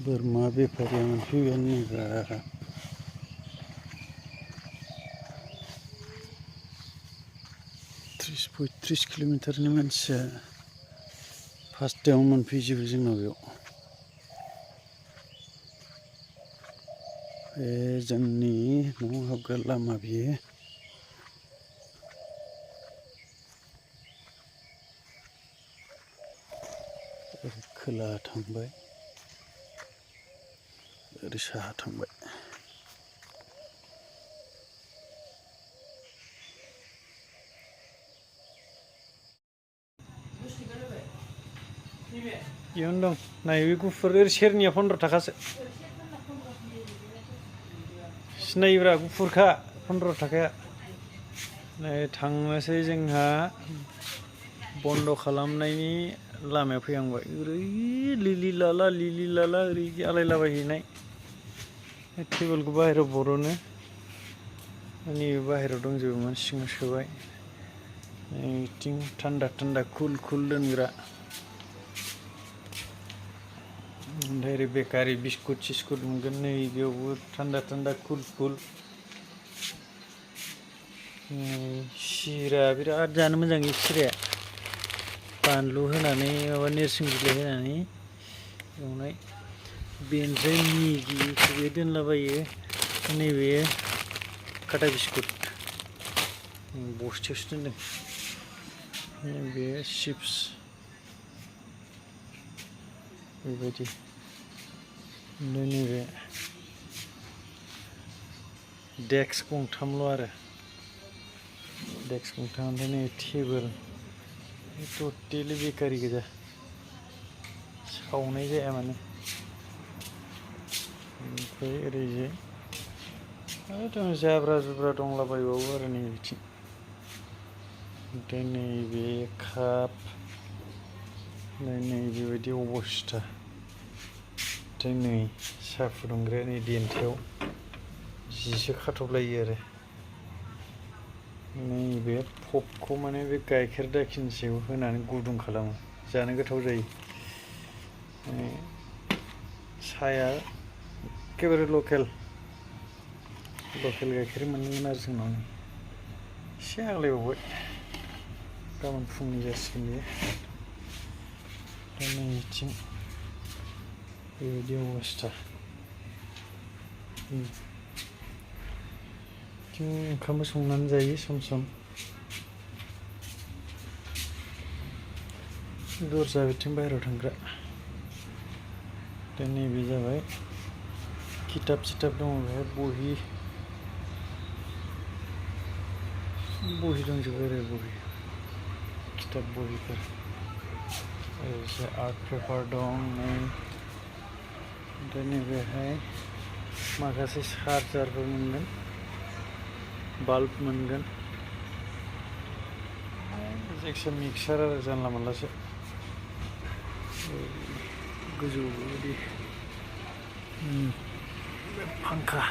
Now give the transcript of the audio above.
बोरमा बेफारिया मोनफैगोन एबार 30-35 किल'मिटारनि मानसिया फासथायावनो मोनफैजोबो जोंनाव बेयाव। बे जोंनि न'आव हाबग्रा लामा बियो। ओरै खोलाहा थांबाय, ओरै साहा थांबाय। इयावनो दं नाय बे गुफुर सेरनिया 15 थाखासो। सिनायोब्रा गुफुरखा 15 थाखाया। नै थांनोसै जोंहा बन्द खालामनायनि लामायाव फैहांबाय। ओरै लिलि लाला ओरै आलायलाबायहैनाय। टेबोलखौ बाहेरायाव बर'नो नैबे बाहेरायाव दंजोबोमोन सिङाव सोबाय। नैथिं थान्दा कुल दोनग्रा। ओमफ्राय ओरै बेकारि बिस्कुट सिस्कुट मोनगोन नै बेयावबो थान्दा कुल। सिरा बिराद जानो मोजां बे सिराया। बानलु होनानै माबा नोरसिं बिलाइ होनानै एवनाय। बेनिफ्राय मेगिखौबो दोनलाबायो। नैबे काटा बिस्कुट बस्थायावसो दोनदों। बे चिप्स बेबायदि। ओमफ्राय नैबे डेक्स गंथामल' आरो डेक्स गंथाम। ओमफ्राय नै टेबोल टटेलि बेकारि गोजा, सावनाय जाया माने। ओमफ्राय ओरैजाय आरो जाब्रा जुब्रा दंलाबायबावो आरो नै बिथिं। ओमफ्राय नैबे काप नै बेबायदि अबस्था। ओमफ्राय नै साहा फुदुंग्राया नै देन्थायाव जिसो खाथबलायो आरो। नैबे पपखौ माने बे गाइखेर दाखिनि सायाव होनानै गुदुं खालामो, जानो गोथाव जायो। साहाया एखेबारे लकेल गाइखेर मोनलोंगोन आरो जोंनाव। एसे आग्लायबावबाय, गाबोन फुंनि जासिगोन बेयो। दा नैथिं बेबायदि अबस्था। ओंखामबो संनानै जायो सम दरजा बिथिं बाहेरायाव थांग्रा। दा नैबे जाबाय खिथाब सिथाब दङ बेहाय बहि दंजोबो आरो खिथाब बहिफोर। ओरैजाय आर्ट पेपार दं नै। ओमफ्राय नैबेहाय माखासे चार्जारफोर मोनगोन, बाल्ब मोनगोन। जायखिजाया मिक्सार आरो जानला मोनलासो। गोजौ बेबायदि फांखा।